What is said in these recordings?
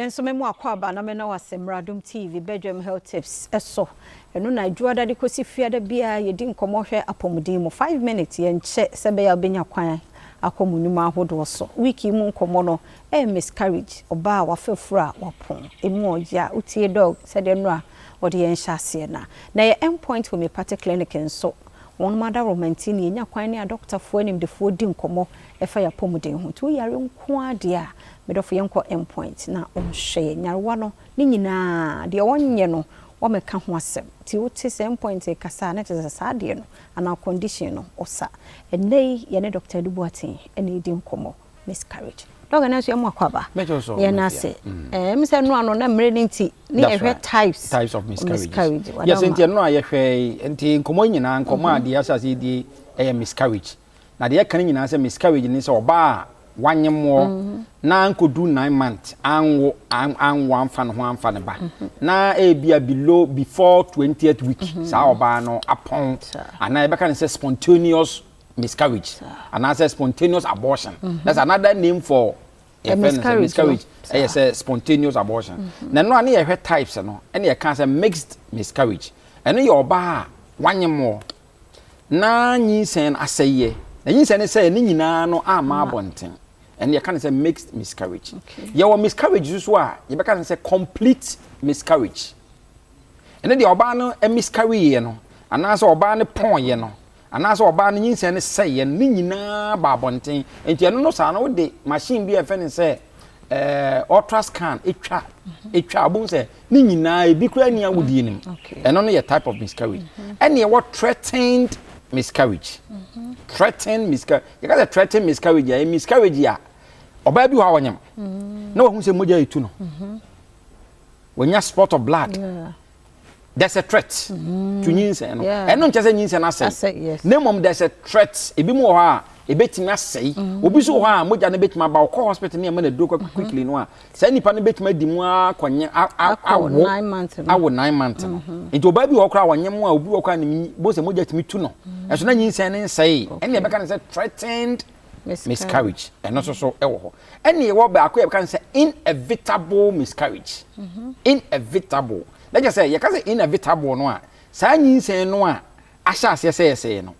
Me nso me mu akɔ aba na mena wase Mradum TV Bedwam Health Tips ɛso. Ɛno na adwuada de kɔsi fiada biara yɛdi nkɔmmɔ hwɛ apɔmuden mu. 5 minutes yɛnkyɛ sɛ bɛyɛ a wobɛnya kwan akɔ mu nnwuma ahodoɔ so. Week yi mu nkɔmmɔ no ɛyɛ miscarriage, ɔbaa a wafa afuru a wapɔn. Emu ɔya, wotie dog sɛdeɛ nnora wɔde yɛn hyɛ aseɛ na. Na yɛ Endpoint Homeopathic Clinic nso, wɔn adaworoma nti ne yɛnya kwan ne adɔkotafoɔ animdefoɔ di nkɔmmɔ ɛfa yɛ apɔmuden ho. Nti woyare nko ara deɛ a, medɔfo yɛnkɔ Endpoint na ɔnhwɛ yɛn. Nyarewa no ne nyinaa deɛ ɔnyɛ no wɔmɛka ho asɛm. Nti wote sɛ Endpoint kasa a na kyerɛ sɛ saa adeɛ no anaa condition no ɔsa. Ɛnnɛ yi yɛne Dr. Adu Boateng ɛna ɛdi nkɔmmɔ miscarriage. Doc, ɛno nso yɛmu akɔ aba. Mɛkyɛ so. Yɛn ase. Sɛ no ano na mmerɛ no nti ne yɛhwɛ types. Types of miscarriage. Miscarriage. Yes, nti ɛno a yɛhwɛ yi, nti nkɔmmɔ nyinaa, nkɔmmɔ a deɛ ahyɛ ase die ɛyɛ miscarriage. Na deɛ yɛka no nyinaa sɛ miscarriage ne sɛ ɔbaa a wanyemmoɔ na nkɔdu 9 months anwo anwo amfa ne ho amfa ne ba na ebia below before 20th week saa ɔbaa no apɔn anaa yɛbɛka no sɛ spontaneous miscarriage anaasɛ spontaneous abortion. That's another name for yɛfrɛ no sɛ miscarriage, ɛyɛ sɛ spontaneous abortion. Na ɛno a ne yɛhwɛ types no, ɛne yɛka sɛ mixed miscarriage. Ɛno yɛ ɔbaa a wanyemmoɔ na nyinsɛn asɛeɛ na nyinsɛn no sɛeɛ ne nyinaa no ama abɔnten, ɛno yɛka no sɛ mixed miscarriage. Yɛwɔ miscarriage nso so a yɛbɛka no sɛ complete miscarriage. Ɛno deɛ, ɔbaa no miscarry no anaasɛ ɔbaa no pɔnyɛ no anaasɛ ɔbaa no nyinsɛn no sɛeɛ no ne nyinaa ba abɔnten. Nti ɛno no saa no, wode machine bi a yɛfrɛ no sɛ ultrascan etwa etwa abom sɛ ne nyinaa ebi kura ni awodie nim. Ɛno no yɛ type of miscarriage. Ɛne ɛwɔ threatened miscarriage. Threatened miscarriage, yɛka sɛ threatened miscarriage a, ɛyɛ miscarriage a ɔbaa bi wɔ hɔ a wɔnyam na wahu sɛ mogya etu no, wɔnya spot of blood. There's a threat to nyinsɛn no. Ɛno nkyɛ sɛ nyinsɛn no asɛe, na mmom there's a threat. Ebi mu wɔ hɔ a ebetumi asɛe, obi nso wɔ hɔ a mogya no betumi aba, ɔkɔ hospital ne ɛma no aduro quickly no a, saa nipa no betumi adi mu akɔnyɛ awo awo 9 months no. Nti ɔbaa bi wɔ hɔ koraa a wɔnyɛ mu a, obi wɔ koraa ne bo sɛ mogya tumi tu no, ɛso na nyinsɛn no nsɛe. Ɛnna yɛbɛka no sɛ threatened miscarriage. Ɛno nso so ɛwɔ hɔ. Ɛnna yɛwɔ baako yɛbɛka no sɛ inevitable miscarriage. Inevitable na kyerɛ sɛ yɛka sɛ inevitable no a, saa nyinsɛn no a ahyɛ aseɛ sɛ yɛsɛe no,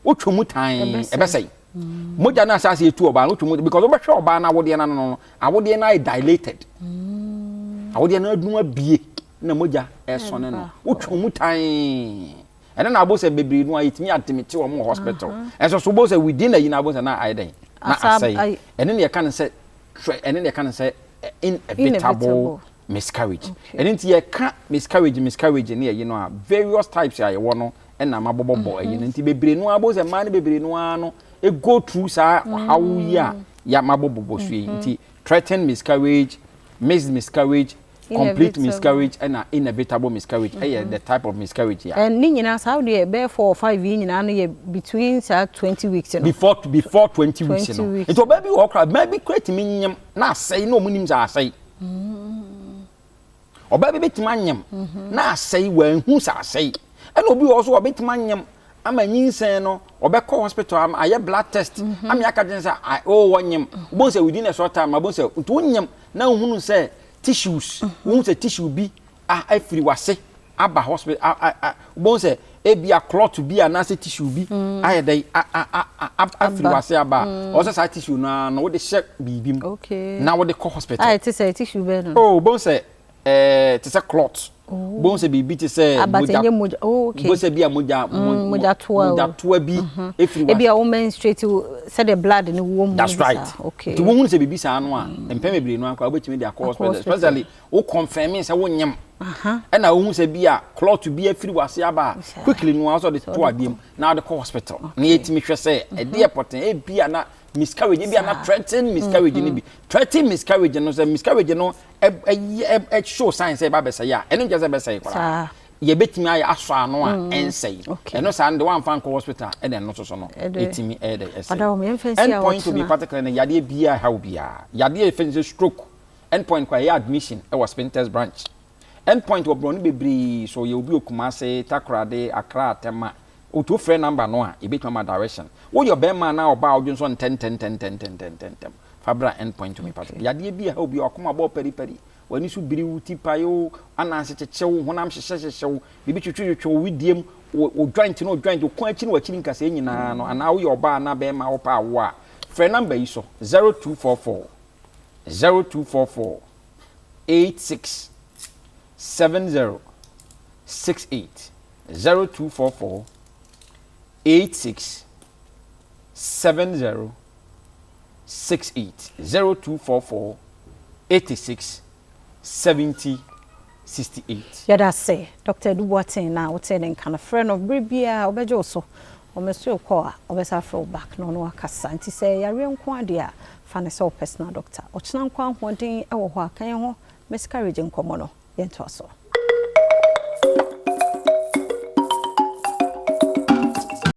wotwa mu tan ɛbɛsɛe. Mogya no ahyɛ aseɛ etu ɔbaa no, wotwa mu because wobɛhwɛ ɔbaa no awodeɛ no ano no, awodeɛ no ayɛ dilated, awodeɛ no adum abie na mogya ɛsɔne no, wotwa mu tan. Ɛno na abo sɛ bebree no a yɛtumi admit wɔn wɔ hospital. Ɛnso so bo sɛ within a yi na abo sɛ na ayɛ dɛn na asɛe. Ɛno na yɛka no sɛ, ɛno na yɛka no sɛ inevitable miscarriage. Ɛno nti yɛka miscarriage, miscarriage ne yɛyi no a, various types a yɛwɔ no ɛna ma bɔbɔbɔ ɛyi no. Nti bebree no abo sɛ mmaa no bebree no ara no e go through saa ɔhaw yi a yɛ ma bɔbɔbɔ so yi. Nti threatened miscarriage, mixed miscarriage, complete miscarriage ɛna inevitable miscarriage ɛyɛ the type of miscarriage ya. Ne nyinaa saa deɛ, bɛyɛ four or five yi nyinaa no yɛ between saa 20 weeks no. Before 20 weeks no. Nti ɔbaa bi wɔ hɔ koraa, ɔbaa bi koraa tumi nyam na asɛe na ɔmo nim sɛ asɛe. Ɔbaa bi bɛtumi anyam na asɛe, wɔanhu sɛ asɛe. Ɛna obi wɔ hɔ so ɔbɛtumi anyam ama nyinsɛn no, ɔbɛkɔ hospital ama ayɛ blood test ama yɛaka kyerɛ sɛ o wɔnyam. Wobɛhu sɛ within a short time abɛhu sɛ nti wonyam na wohunu sɛ tissues, wohu sɛ tissue bi a afiri wase aba hospital a a wobɛhu sɛ ebia clot bi anaasɛ tissue bi ayɛ dɛ afiri wase aba a, ɔsɛ saa tissue no ara no wode hyɛ biribi mu na wode kɔ hospital. A ɛte sɛ tissue bɛɛ no? Oh, wobɛhu sɛ te sɛ clot. Wobɛhu sɛ biribi te sɛ mogya. Mogya, oh, okay. Wobɛhu sɛ bi a mogya mogya toa. Mogya toa bi efiri wase. Ebi a wo menstruate sɛdeɛ blood no wɔ mu. That's right. Nti wohunu sɛ biribi saa no a, mpɛn bebree no akora wobɛtumi de akɔ hospital, especially wo confirm sɛ wonyam ɛna wohu sɛ bi a clot bi afiri wase aba a, quickly no a wɔsɛ ɔde to adeɛ mu na ɔde kɔ hospital na yɛtumi hwɛ sɛ ɛdeɛ pɔtɛn, ebi a na miscarriage, ebi a na threatened miscarriage no bi. Threatened miscarriage no, sɛ miscarriage no ɛyɛ ɛ show sign sɛ ɛba bɛsɛe a, ɛno nkyɛn sɛ ɛbɛsɛe koraa, yɛbɛtumi ayɛ asɔ ano a ɛnsɛe. Ɛno saa no de wamfa nkɔ hospital, ɛna ɛno soso no ɛtumi ɛyɛ dɛ ɛsɛe. End Point Homeopathic Clinic, yadeɛ biara ɛha wo biara, yadeɛ yɛfɛ no sɛ stroke, End Point kɔ ɛyɛ admission ɛwɔ Spintex branch. End Point wɔ borɔno bebree so. Yɛ obi wɔ Kumase, Takoradi, Accra, Tema, otu frɛ number no a, yɛbɛtumi ama direction. Woyɛ ɔbɛrima anaa ɔbaa a wodwo nso ntɛntɛntɛntɛntɛntɛntɛm, fa bra End Point Homeopathic. Yadeɛ bi a ɛha obi a wakoma bɔ pɛripɛri. W'ani so biri wo, ti pae wo, ananse kyekye wo, honam hyehyɛhyehyɛ wo, biribi twetwetwetwe wo wedeɛ mu, wo joint ne wo joint, wo kɔn akyi ne w'akyiri nkasɛɛ nyinaa no, anaa woyɛ ɔbaa anaa bɛrima a wopɛ awoɔ a, frɛ number yi so, 0244 0244 86 70 68 0244 86 70 68 0244 86 70 68. Yɛda ase Doctor Adu Boateng na wotee ne nka no. Frɛ no bere biara ɔbɛgye wo so. Ɔmɛso wo call a, ɔbɛsan afrɛ wo back na ɔne wo akasa. Nti sɛ yareɛ nko ara deɛ a, fa no sɛ wo personal doctor. Ɔkyena nkwa ahoɔden wɔ hɔ a, ka yɛn ho miscarriage nkɔmmɔ no yɛntoa so.